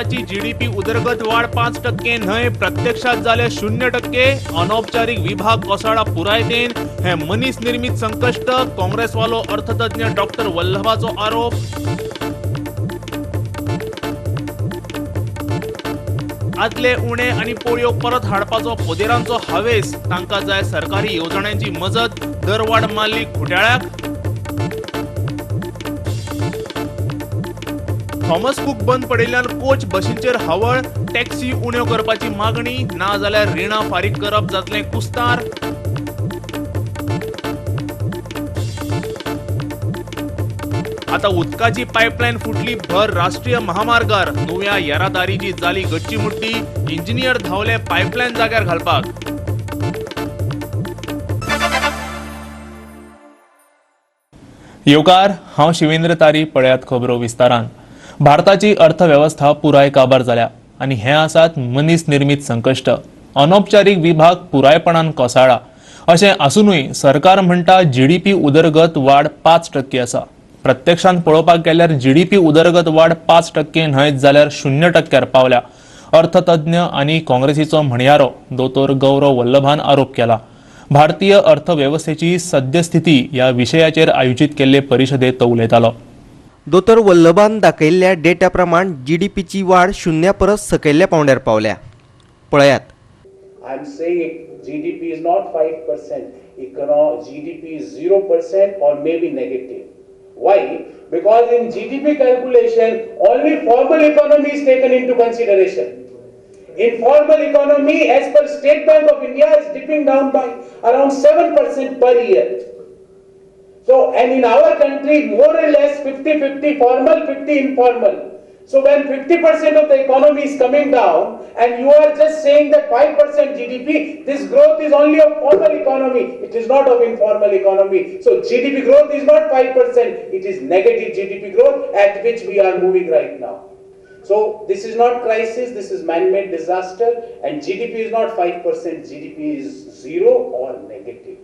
भारताची जीडीपी उदरगत वाड 5% न्हय, प्रत्यक्षात जाले 0%। अनौपचारीक विभाग कोसळा पुरायतेन, हे मनीस निर्मित संकश्ट, काँग्रेसवालो अर्थतज्ञ डॉक्टर वल्लभाचो आरोप। आदले उणे आनी पोळयो परत हाडपाचो पोदेरांचो हावेस, तांकां जाय सरकारी येवजण्यांची मजत, दरवाड मारली खुट्याळ्याक। थॉमस कूक बंद पडिल्ल्यान कोच बशींचेर हावळ, टॅक्सी उण्यो करपाची मागणी, ना जाल्यार रिणां फारीक करप जातलें कुस्तार। आता उदकाची पायपलायन फुटली भर राष्ट्रीय महामार्गार, नुव्या येरादारीची जाली गच्ची मुट्टी, इंजिनियर धांवले पायपलायन जाग्यार घालपाक। येवकार, हांव शिवेंद्र तारी, पळयात खबरो विस्तारान। भारताची अर्थवेवस्था पुराय काबार जाल्या आनी हे आसात मनीस निर्मित संकश्ट। अनौपचारीक विभाग पुरायपणान कोसळ्ळा। अशें आसुनूय सरकार म्हणटा जीडीपी उदरगत वाड 5% आसा। प्रत्यक्षांत पळोवपाक गेल्यार जीडीपी उदरगत वाड 5% न्हय जाल्यार 0% पावल्या। अर्थतज्ञ आनी काँग्रेसीचो म्हणयारो दोतोर गौरव वल्लभान आरोप केला। भारतीय अर्थवेवस्थेची सद्यस्थिती ह्या विशयाचेर आयोजीत केल्ले परिशदेंत तो उलयतालो। दोतोर वल्लभान दाखयल्ल्या डेटा प्रमाण जीडीपीची वाड 0 परस सकयल्ल्या पावंड्यार पावल्या। पळयात। I am saying GDP is not 5%, GDP is 0% or maybe negative. Why? Because in GDP calculation only formal economy is taken into consideration. Informal economy as per State Bank of India is dipping down by around 7% per year. So, and in our country, more or less 50-50 formal, 50 informal. So when 50% of the economy is coming down and you are just saying that 5% GDP, this growth is only of formal economy, it is not of informal economy. So GDP growth is not 5%, it is negative GDP growth at which we are moving right now. So this is not crisis, this is man-made disaster, and GDP is not 5%, GDP is 0 or negative.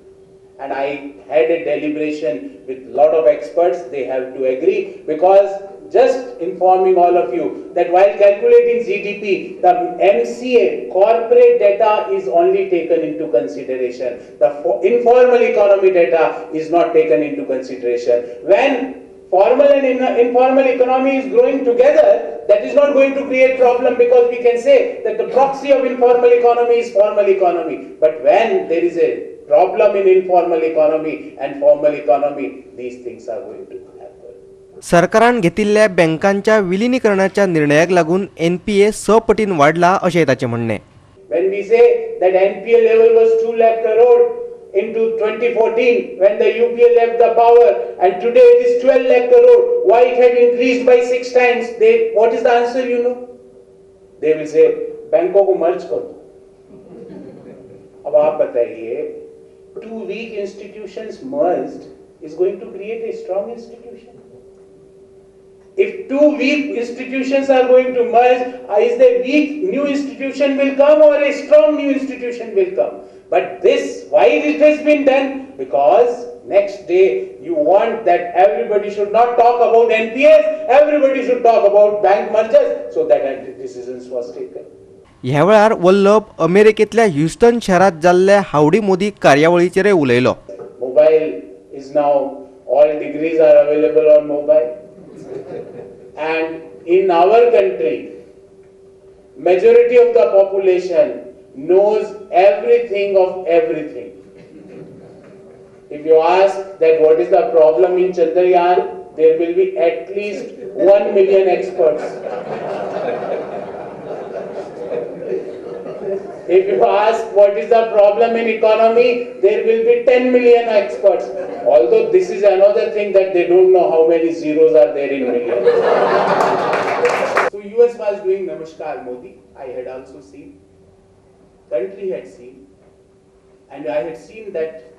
And I had a deliberation with lot of experts, they have to agree, because just informing all of you that while calculating GDP, the MCA, corporate data is only taken into consideration. The informal economy data is not taken into consideration. When formal and informal economy is growing together, that is not going to create problem, because we can say that the proxy of informal economy is formal economy. But when there is a problem in informal economy and formal economy, these things are going to happen. सरकारान घेतिल्ल्या बँकांच्या विलिनीकरणाच्या निर्णयाक लागून NPA 6 पटीन वाडला अशें ताचें म्हणणें। When we say that NPA level was 2 lakh crore into 2014 when the UPA left the power, and today it is 12 lakh crore, why it had increased by 6 times? What is the answer, you know? They will say, बैंकों को मर्ज कर दो। अब आप बताइए, 2 weak institutions merged is going to create a strong institution? If 2 weak institutions are going to merge, is the weak new institution will come or a strong new institution will come? But this, why it has been done? Because next day you want that everybody should not talk about NPAs, everybody should talk about bank mergers, so that decisions was taken. ह्या वेळार वल्लभ अमेरिकेंतल्या Houston शारांत जाल्ल्या howdy Modi कार्यावळीचेरय उलयलो। Mobile is now, all degrees are available on mobile. And in our country, majority of the population knows everything of everything. If you ask that what is the problem in Chandrayaan, there will be at least 1 million experts. If you ask what is the problem in economy, there will be 10 million experts. Although this is another thing that they don't know how many zeros are there in million. So US was doing Namaskar Modi. I had also seen, country had seen, and I had seen that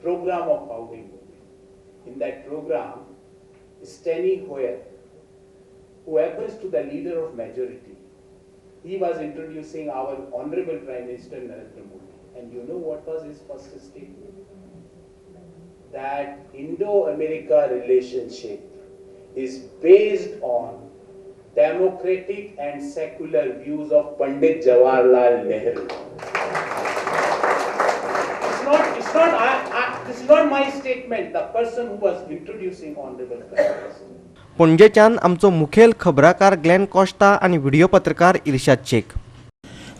program of Howdy Modi. In that program, Steny Hoyer, who happens to the leader of majority, he was introducing our Honorable Prime Minister Narendra Modi. And you know what was his first statement? That Indo-America relationship is based on democratic and secular views of Pandit Jawaharlal Nehru. It's not, this is not my statement, the person who was introducing Honorable Prime Minister. पणजेच्यान आमचो मुखेल खबराकार Glenn Costa आनी video पत्रकार इर्शाद शेख.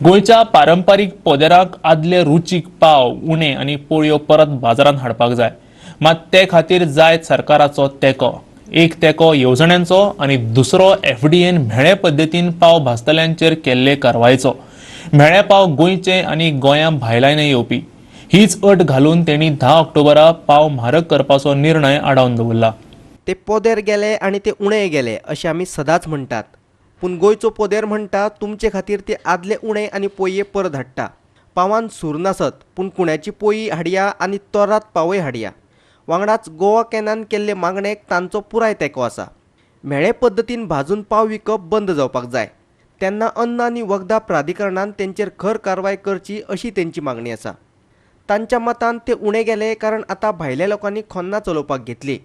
गोंयच्या पारंपारीक पोदेराक आदले रुचीक पाव, उणे आनी पोळयो परत बाजारांत हाडपाक जाय. मात ते खातीर जाय सरकाराचो तेंको. एक तेंको येवजण्यांचो आनी दुसरो एफडीएन म्हेळे पद्दतीन पाव भाजतल्यांचेर केल्ले कारवायचो. म्हेळे पाव गोंयचे आनी गोंया भायल्यानय येवपी. हीच अट घालून तेणी 10 ऑक्टोबरा पाव म्हारग करपाचो निर्णय आडावन दवरला. ते पोदेर गेले आनी ते उणे गेले अशें आमी सदांच म्हणटात, पूण गोंयचो पोदेर म्हणटा तुमचे खातीर ते आदले उणे आनी पोळये परत हाडटा. पावान सूर नासत पूण कुण्याची पोळी हाडया आनी तोरात पावय हाडया. वांगडाच गोवा कॅनान केल्ले मागणेक तांचो पुराय तेंको आसा. म्हेळे पद्दतीन भाजून पाव विकप बंद जावपाक जाय. तेन्ना अन्न आनी वखदां प्राधिकरणान तेंचेर खर कारवाय करची अशी तेंची मागणी आसा. तांच्या मतान ते उणे गेले कारण आतां भायल्या लोकांनी खोन्नां चलोवपाक घेतली.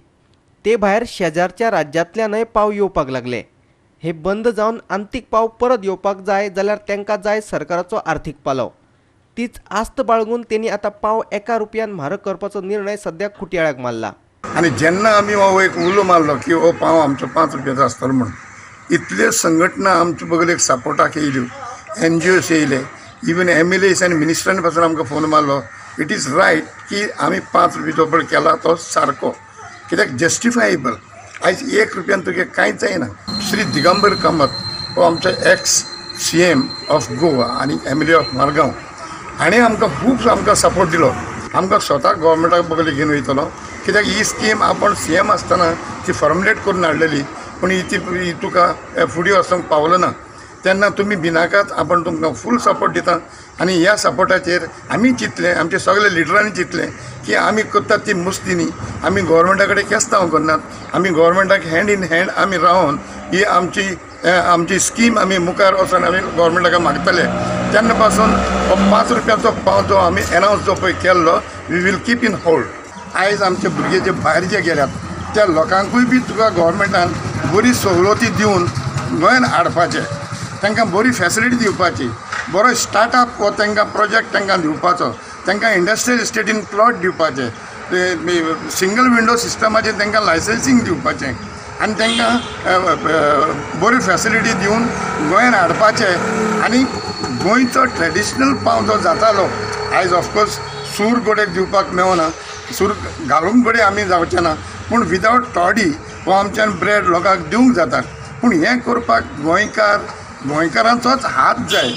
ते भायर शेजारच्या राज्यांतल्यानय पाव येवपाक लागले. हे बंद जावन आंतीक पाव परत येवपाक जाय जाल्यार तांकां जाय सरकाराचो आर्थीक पालव. तीच आस्त बाळगून तेणी आतां पाव 1 रुपयान म्हारग करपाचो निर्णय सद्या खुटयाळ्याक मारला. आनी जेन्ना आमी हो एक उलो मारलो की हो पाव आमचो 5 रुपयाचो आसतलो म्हणून, इतल्यो संघटना आमचे बगलेक सपोर्टाक येयल्यो, एनजीओस येयले, इवन एमएलएस आनी मिनिस्टरांनी पासून आमकां फोन मारलो. It is right की आमी 5 रुपयाचो पळय केला तो सारको, कित्याक जस्टिफायेबल. आयज 1 रुपयान तुगे कांयच जायना. श्री दिगंबर कामत हो आमचो ex CM of Goa आनी एमएलए ऑफ मारगांव हाणें आमकां खूब आमकां सपोर्ट दिलो. आमकां स्वता गोवोरमेंटाक बगले घेवन वयतलो, कित्याक ही स्कीम आपूण सीएम आसतना ती फॉर्मुलेट करून हाडलेली, पूण ही ती तुका फुडें वचोंक पावलो ना. तेन्ना तुमी भिनाकात, आपूण तुमकां फूल सपोर्ट दिता. आनी ह्या सपोर्टाचेर आमी चिंतलें, आमचे सगळे लिडरांनी चिंतलें की आमी करतात ती मुस्ती न्ही, आमी गोवोरमेंटा कडेन केस्तांव करनात, आमी गोवोरमेंटाक हँड इन हँड आमी रावन ही आमची स्कीम आमी मुखार वचोन आमी गोवोरमेंटाक मागतले. तेन्ना पासून हो 5 रुपयाचो पाव जो आमी एनावन्स जो पळय केल्लो, we will keep in hold. आयज आमचे भुरगे जे भायर जे गेल्यात त्या लोकांकूय बी तुका गोवोरमेंटान बरी सवलती दिवन गोंयान हाडपाचें, तांकां बरी फॅसिलिटी दिवपाची, बरो स्टार्टअप हो तांकां प्रोजेक्ट तांकां दिवपाचो, तांकां इंडस्ट्रियल इस्टेटीन प्लॉट दिवपाचे, सिंगल विंडो सिस्टमाचेर तांकां लायसन्सींग दिवपाचें आनी तांकां बरी फॅसिलिटी दिवन गोंयान हाडपाचें. आनी गोंयचो ट्रेडिशनल पाव जो जातालो, आयज ऑफकोर्स सूर गोडेक दिवपाक मेळना, सूर घालूंक घडये आमी जावचें ना, पूण विदावट टॉडी हो आमच्यान ब्रेड लोकांक दिवंक जाता. पूण हें करपाक गोंयकारांचोच हात जाय.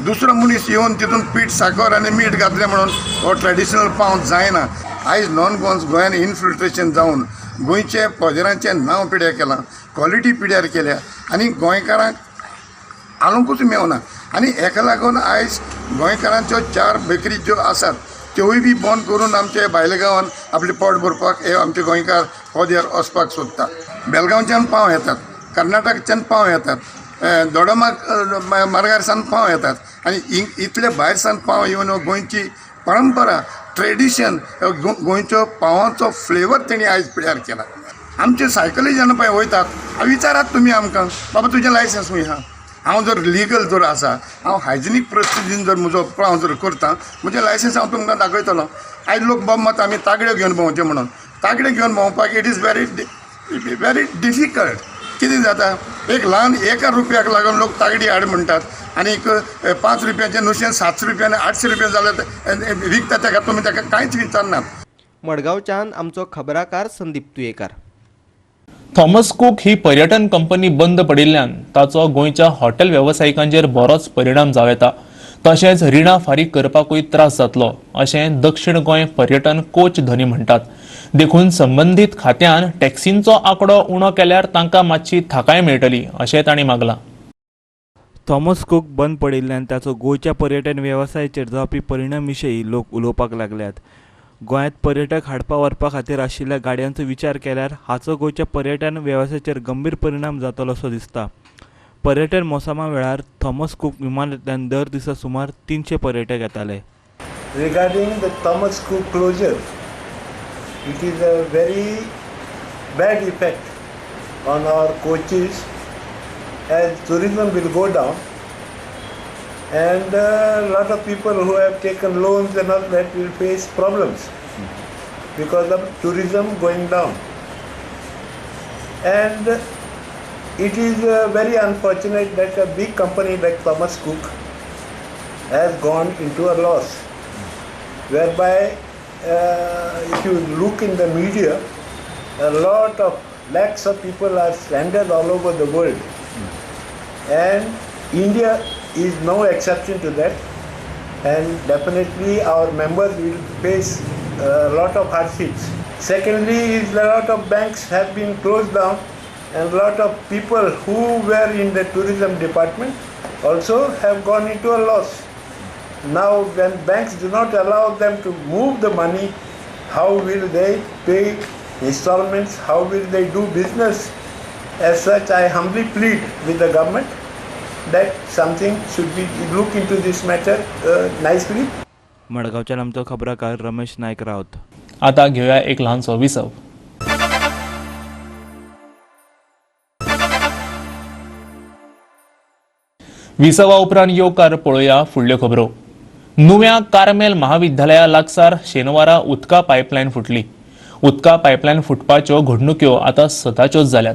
दुसरो मनीस येवन तितून पीठ, साकर आनी मीठ घातलें म्हणून हो ट्रेडिशनल पाव जायना. आयज नॉन गोवन्स गोंयान इनफिल्ट्रेशन जावन गोंयचे पदेरांचें नांव पिड्यार केलां, क्वॉलिटी पिड्यार केल्या आनी गोंयकारांक हालूंकूच मेवना. आनी हेका लागून आयज गोंयकारांच्यो 4 बेकरी ज्यो आसात त्योय बी बंद करून आमचे भायल्या गांवान आपलें पोट भरपाक हे आमचे गोंयकार पदेर वचपाक सोदता. बेलगांवच्यान पाव येतात, कर्नाटकच्यान पाव येतात, दोडोमा मार्गार सावन पाव येतात आनी इतले भायर सावन पाव येवन गोंयची परंपरा, ट्रेडिशन, गोंयचो पावांचो फ्लेवर तेणी आयज पिड्यार केला. आमचे सायकली जेन्ना पळय वयतात, विचारात तुमी आमकां, बाबा तुजें लायसन्स खंय आहा? हांव जर लिगल जर आसा, हांव हायजिनीक परिस्थितीन जर म्हजो पाव जर करता, म्हजें लायसन्स हांव तुमकां दाखयतलो. आयज लोक बाब मत आमी तागड्यो घेवन भोंवचें म्हणून, तागड्यो घेवन भोंवपाक it is very very difficult. कितें जाता, एक ल्हान 1 रुपयाक लागून लोक तागडी हाड म्हणटात आनी 5 रुपयाचें नुस्तें 700 रुपया आनी 800 रुपया जाल्यार विकता ताका तुमी ताका कांयच विचारनात. मडगांवच्यान आमचो खबराकार संदीप तुयेकार. थॉमस कूक ही पर्यटन कंपनी बंद पडिल्ल्यान ताचो गोंयच्या हॉटेल वेवसायिकांचेर बरोच परिणाम जावं येता. तशेंच रिणां फारीक करपाकूय त्रास जातलो अशें दक्षिण गोंय पर्यटन कोच धनी म्हणटात. देखून संबंदीत खात्यान टॅक्सींचो आंकडो उणो केल्यार तांकां मातशी थाकाय मेळटली अशें तांणी मागलां. थॉमस कूक बंद पडिल्ल्यान ताचो गोंयच्या पर्यटन वेवसायाचेर जावपी परिणाम विशीं लोक उलोवपाक लागल्यात. गोंयांत पर्यटक हाडपा व्हरपा खातीर आशिल्ल्या गाडयांचो विचार केल्यार हाचो गोंयच्या पर्यटन वेवसायाचेर गंभीर परिणाम जातलो असो दिसता. पर्यटन मोसमा वेळार थॉमस कूक विमानांतल्यान दर दिसा सुमार 300 पर्यटक येताले. Regarding the Thomas Cook closure, it is a very bad effect on our coaches as tourism will go down and a lot of people who have taken loans and all that will face problems because of tourism going down. And it is very unfortunate that a big company like Thomas Cook has gone into a loss, whereby if you look in the media, a lot of lakhs of people are stranded all over the world. And India is no exception to that. And definitely our members will face a lot of hardships. Secondly, is a lot of banks have been closed down and a lot of people who were in the tourism department also have gone into a loss. Now, when banks do not allow them to move the money, how will they pay installments? How will they do business? As such, I humbly plead with the government that something should be look into this matter nicely. मडगांवच्यान आमचो खबराकार रमेश नायक रावत. आता घेऊया एक ल्हानसो विसव. विसवा उपरांत येवकार पळोवया फुडल्यो खबरो. नुव्या कार्मेल महाविद्यालया लागसार शेनवारा उदका पायपलायन फुटली. उदका पायपलायन फुटपाच्यो घडणुक्यो आतां सदाच्योच जाल्यात.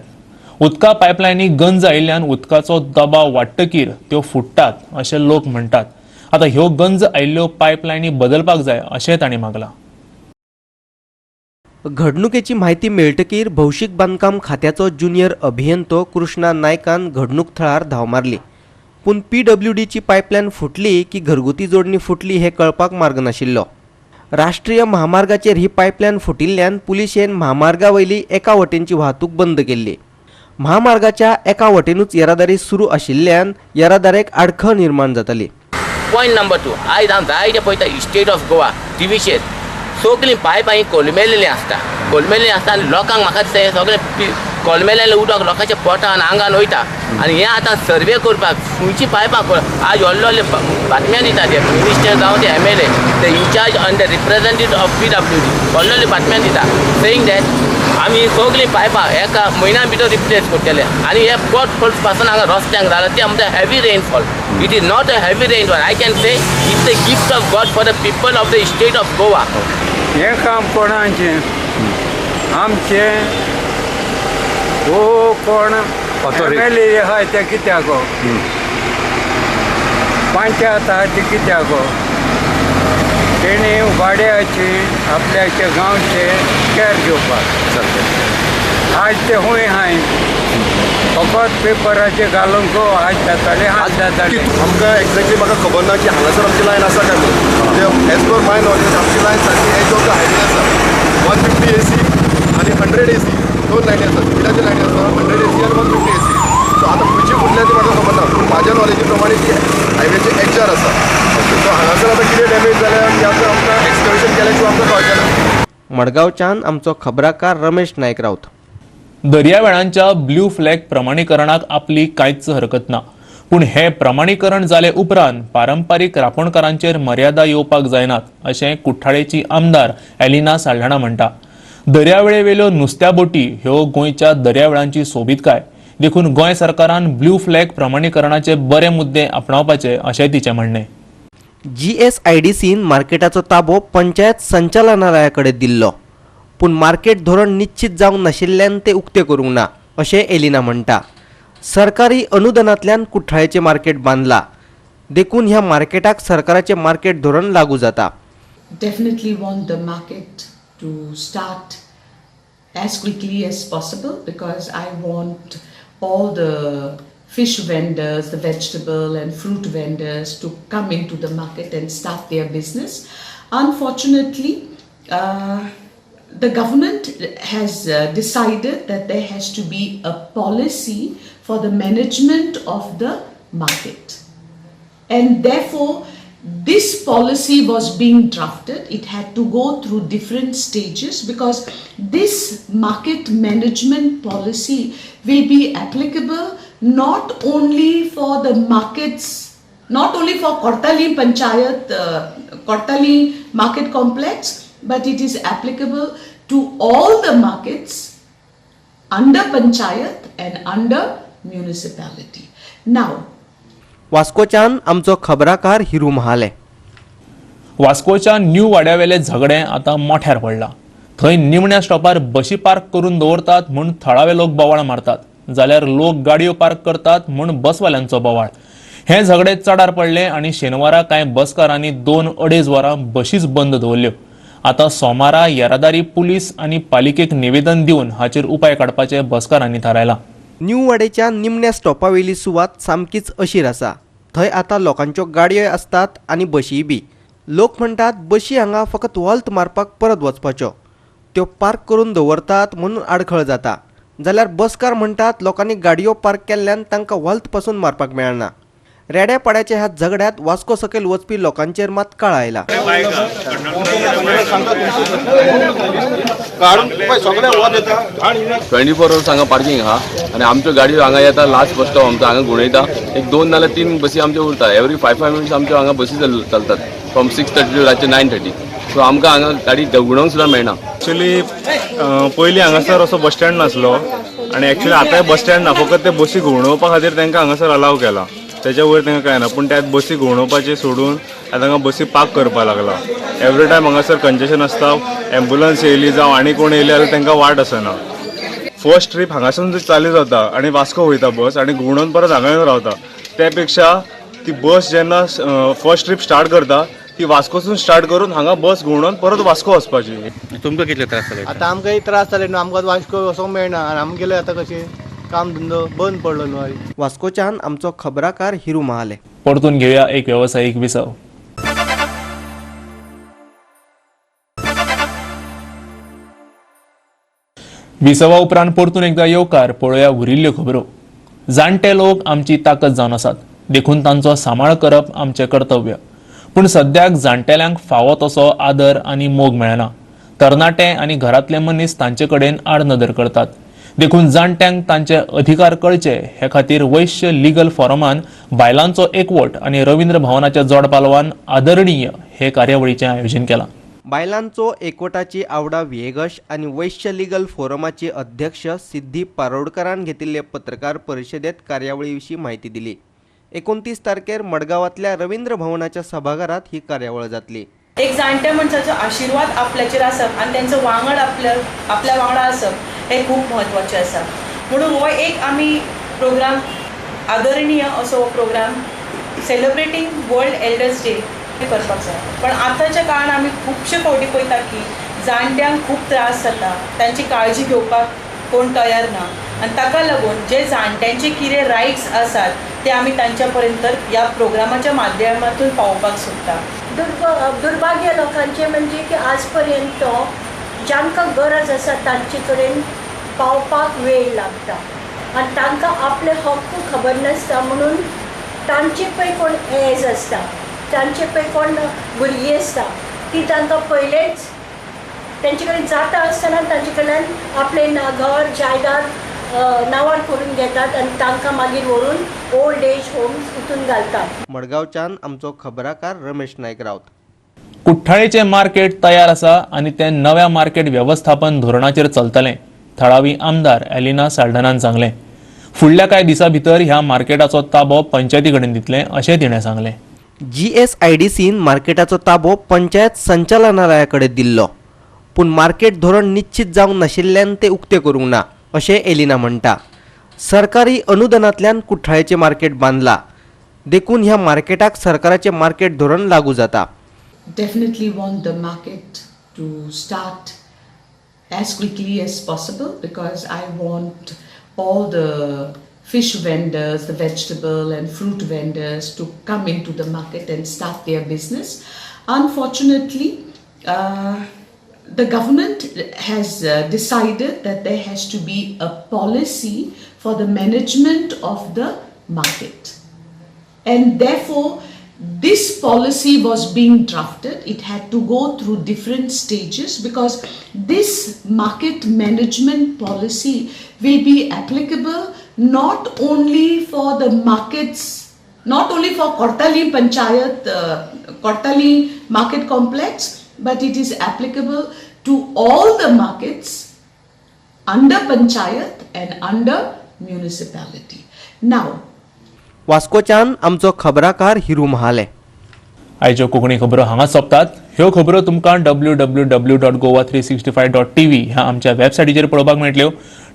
उदका पायपलायनी गंज आयिल्ल्यान उदकाचो दबाव वाडटकीर त्यो फुट्टात अशें लोक म्हणटात. आतां ह्यो गंज आयिल्ल्यो पायपलायनी बदलपाक जाय अशें तांणी मागलां. घडणुकेची म्हायती मेळटकीर भौशीक बांदकाम खात्याचो ज्युनियर अभियंतो कृष्णा नायकान घडणूक थळार धांव मारली. पूण पीडब्ल्यूडीची पायपलायन फुटली की घरगुती जोडणी फुटली हें कळपाक मार्ग नाशिल्लो. राष्ट्रीय म्हामार्गाचेर ही पायपलायन फुटिल्ल्यान पुलिशेन म्हामार्गा वयली एका वटेनची वाहतूक बंद केल्ली. म्हामार्गाच्या एका वटेनूच येरादारी सुरू आशिल्ल्यान येरादारेक आडखळ निर्माण जाताली. पॉयंट नंबर 2, आयज हांव जायते पळयता स्टेट ऑफ गोवा टिवीचेर सगळीं पायपां ही कोलमेल्लीं आसता, कोलमेल्लीं आसता आनी लोकांक म्हाका दिसता हें सगळें कोलमेल्लें उदक लोकांच्या पोटान आंगान वयता. आनी हें आतां सर्वे करपाक खंयची पायपां आज व्हडले व्हडले बातम्या दिता ते मिनिस्टर जावं ते MLA, the incharge on the representative of PWD व्हडले व्हडले बातम्या दिता सेईंग that आमी सगळीं पायपां एका म्हयन्या भितर रिप्लेस करतले. आनी हे पोट होल्स पासून हांगा रस्त्यांक जाला ते आमकां heavy rainfall. It is not a heavy rainfall, I can say it's a gift of God for the people of the state of Goa. हें काम कोणाचें? आमचें हो कोण एम एल ए आहा ते कित्याक, पंचायत आहा ती कित्याक, तेणी वाड्याची आपल्याच्या गांवचे केअर घेवपाक. आज ते खंय आहाय फकत पेपराचेर घालूंक आज जाताले, आज जाताले. आमकां एक्झॅक्टली म्हाका खबर ना की हांगासर आमची लायन आसा काय म्हणून. एज पर my knowledge आमची लायन सारकी एज ऑफ the highway आसा. 150 AC आनी 100 AC दोन लायनी आसात. स्पिडाच्यो लायनी आसा 100 AC आनी 150 AC. सो आतां खंयची फुटल्या ती म्हाका खबर ना, पूण म्हाज्या नॉलेजी प्रमाणे ती हायवेचे एजार आसा. सो हांगासर आतां कितें डॅमेज जाल्या ती आतां आमकां एक्सकवेशन केल्या शिवाय आमकां कळचें ना. मडगांवच्यान आमचो खबराकार रमेश नायक रावत. दर्यावेळांच्या ब्ल्यू फ्लॅग प्रमाणीकरणाक आपली कांयच हरकत ना, पूण हें प्रमाणीकरण जाले उपरांत पारंपारीक रापणकारांचेर मर्यादा येवपाक जायनात अशें कुठ्ठाळेची आमदार एलिना साल्ढाणा म्हणटा. दर्यावेळेवेल्यो नुस्त्या बोटी ह्यो गोंयच्या दर्यावेळांची सोबीतकाय, देखून गोंय सरकारान ब्ल्यू फ्लॅग प्रमाणीकरणाचे बरे मुद्दे आपणावपाचे अशें तिचें म्हणणें. जीएसआयडीसीन मार्केटाचो ताबो पंचायत संचालनालया कडेन दिल्लो, पूण मार्केट धोरण निश्चित जावंक नाशिल्ल्यान ते उक्तें करूंक ना अशें एलिना म्हणटा. सरकारी अनुदानांतल्यान कुठ्ठाळेचें मार्केट बांदला, देखून ह्या मार्केटाक सरकाराचें मार्केट धोरण लागू जाता. Definitely want the market to start as quickly as possible because I want all the fish vendors, the vegetable and fruit vendors to come into the market and start their business. Unfortunately, the government has decided that there has to be a policy for the management of the market. And therefore, this policy was being drafted. It had to go through different stages because this market management policy will be applicable not only for the markets, not only for Cortalim Panchayat, Cortalim Market Complex, but it is applicable to all the markets under Panchayat and under municipality. Now, वास्कोच्यान आमचो खबराकार Hiru Mahale. वास्कोच्या new वाड्यावेले झगडें आतां मोठ्यार पडलां. थंय निमण्या स्टॉपार बशी park करून दवरतात म्हूण थळावे लोक बोवाळ मारतात, जाल्यार लोक गाडयो पार्क करतात म्हूण बसवाल्यांचो बोवाळ. हें झगडें चडार पडलें आनी शेनवारा कांय बसकारांनी 2-2.5 वरां बशीच बंद दवरल्यो. आतां सोमारा येरादारी पुलीस आनी पालिकेक निवेदन दिवन हाचेर उपाय काडपाचें बसकारांनी थारायलां. न्यू वाडेच्या निमण्या स्टॉपावेली सुवात सामकीच अशीर आसा. थंय आतां लोकांच्यो गाडयोय आसतात आनी बशीय बी. लोक म्हणटात बशी हांगा फकत वॉल्त मारपाक परत वचपाच्यो, त्यो पार्क करून दवरतात म्हणून आडखळ जाता. जाल्यार बसकार म्हणटात लोकांनी गाडयो पार्क केल्ल्यान तांकां वॉल्त पासून मारपाक मेळना. रेड्यापाड्याच्या ह्या झगड्यांत वास्को सकयल वचपी लोकांचेर मात काळ आयला. 24 वर्स हांगा पार्किंग आहा आनी आमच्यो गाडयो हांगा येता. लास्ट बस स्टॉप आमचो हांगा घुंवडयता. एक 2 नाल्यार 3 बसी आमच्यो उरता. एवरी 5-5 मिनट्स आमच्यो हांगा बसी चलतात फ्रॉम 6:30 टू रातचे 9:30. सो आमकां हांगा गाडी घुंवडोवंक सुद्दां मेळना. एक्चुअली पयलीं हांगासर असो बस स्टँड नासलो आनी एक्चुअली आतांय बस स्टँड ना, फकत ते बसी घुंवडोवपा खातीर तांकां हांगासर अलाव केला. त्याच्या वयर तांकां कांय ना, पूण त्यात बसी घुंवडोवपाचे सोडून आतां हांगा बसी पार्क करपाक लागला. एवरी टायम हांगासर कंजेशन आसता. एम्बुलन्स येयली जावं आनी कोण येयली जाल्यार तांकां वाट आसना. फर्स्ट ट्रीप हांगासून चालू जाता आनी वास्को वयता बस आनी घुंवडोवन परत हांगा येवन रावता. त्या पेक्षा ती बस जेन्ना फर्स्ट ट्रीप स्टार्ट करता ती वास्कोसून स्टार्ट करून हांगा बस घुंवडोवन परत वास्को वचपाची. तुमकां कितले त्रास जाले? आतां आमकांय त्रास जाले न्हू, आमकां वास्को वचोंक मेळना आनी आमगेले आतां कशें काम धंदो बंद पडलो न्हू. वास्कोच्यान आमचो खबराकार हिरू महाले. परतून घेवया एक वेवसायीक विसव. विसवा उपरांत परतून एकदा येवकार. पळोवया उरिल्ल्यो खबरो. जाणटे लोक आमची ताकद जावन आसात, देखून तांचो सांबाळ करप आमचें कर्तव्य. पूण सद्याक जाणटेल्यांक फावो तसो आदर आनी मोग मेळना. तरणाटे आनी घरांतले मनीस तांचे कडेन आडनदर करतात. देखून जाणट्यांक तांचे अधिकार कळचे हे खातीर वैश्य लिगल फोरमान बायलांचो एकवट आनी रवींद्र भवनाच्या जोडपालवान आदरणीय हे कार्यावळीचें आयोजन केलां. बायलांचो एकवटाची आवडा व्हिएगश आनी वैश्य लिगल फोरमाची अध्यक्ष सिद्धी पारोडकरान घेतिल्ले पत्रकार परिशदेत कार्यावळी विशीं म्हायती दिली. 29 तारखेर मडगांवांतल्या रवींद्र भवनाच्या सभाघरात ही कार्यावळ जातली. एक जाणट्या मनशाचो आशिर्वाद आपल्याचेर आसप आनी तेंचो वांगड आपल्या वांगडा आसप हें खूब म्हत्वाचें आसा. म्हणून हो एक आमी प्रोग्राम आदरणीय असो programme celebrating world elders day करपाक जाय. पण आतांच्या काळान आमी खुबशे फावटी पळयता की जाणट्यांक खूब त्रास जाता, तांची काळजी घेवपाक कोण तयार ना आनी ताका लागून जे जाणट्यांचे कितें रायट्स आसात ते आमी तांच्या पर्यंत ह्या प्रोग्रामाच्या माध्यमातून पावोवपाक सोदता. दुर्भाग्य लोकांचें म्हणजे की आज पर्यंत जांकां गरज आसा तांचे कडेन पावपाक वेळ लागता आनी तांकां आपले हक्क खबर नासता, म्हणून तांचे पळय कोण एज आसता, तांचे पळय कोण भुरगीं आसता ती तांकां पयलेच तेंचे कडेन जाता आसतना तांचे कडल्यान आपलें घर जायदाद नांवार करून घेतात आनी तांकां मागीर व्हरून ओल्ड एज होम्स हितून घालतात. मडगांवच्यान आमचो खबराकार रमेश नायक रावत. कुठ्ठाळेचें मार्केट तयार आसा आनी तें नव्या मार्केट वेवस्थापन धोरणाचेर चलतलें, थळावी आमदार एलिना साल्डनान सांगलें. फुडल्या कांय दिसां भितर ह्या मार्केटाचो ताबो पंचायती कडेन दितले अशें तिणें सांगलें. GSIDCन मार्केटाचो ताबो पंचायत संचालनालया कडेन दिल्लो, पूण मार्केट धोरण निश्चित जावंक नाशिल्ल्यान तें उक्तें करूंक ना अशें एलिना म्हणटा. सरकारी अनुदानांतल्यान कुठ्ठाळेचें मार्केट बांदलां, देखून ह्या मार्केटाक सरकाराचें मार्केट धोरण लागू जाता. Definitely want the market to start as quickly as possible because I want all the fish vendors, the vegetable and fruit vendors to come into the market and start their business. Unfortunately, the government has decided that there has to be a policy for the management of the market. And therefore, this policy was being drafted. It had to go through different stages because this market management policy will be applicable not only for the markets, not only for Cortalim Panchayat, Cortalim Market Complex, but it is applicable to all the markets under Panchayat and under municipality. Now, वास्कोच्यान आमचो खबराकार हिरू महाले. आयच्यो कोंकणी खबरो हांगाच सोंपतात. ह्यो खबरो तुमकां www.goa365.tv ह्या आमच्या वेबसायटीचेर पळोवपाक मेळटल्यो.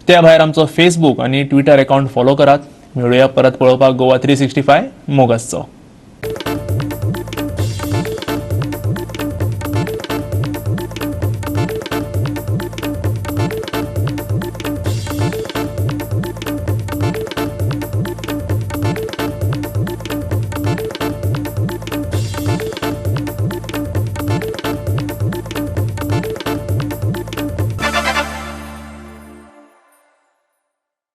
त्या भायर आमचो फेसबूक आनी ट्विटर अकाउंट फॉलो करात. मेळुया परत पळोवपाक गोवा 365. मोग आसचो.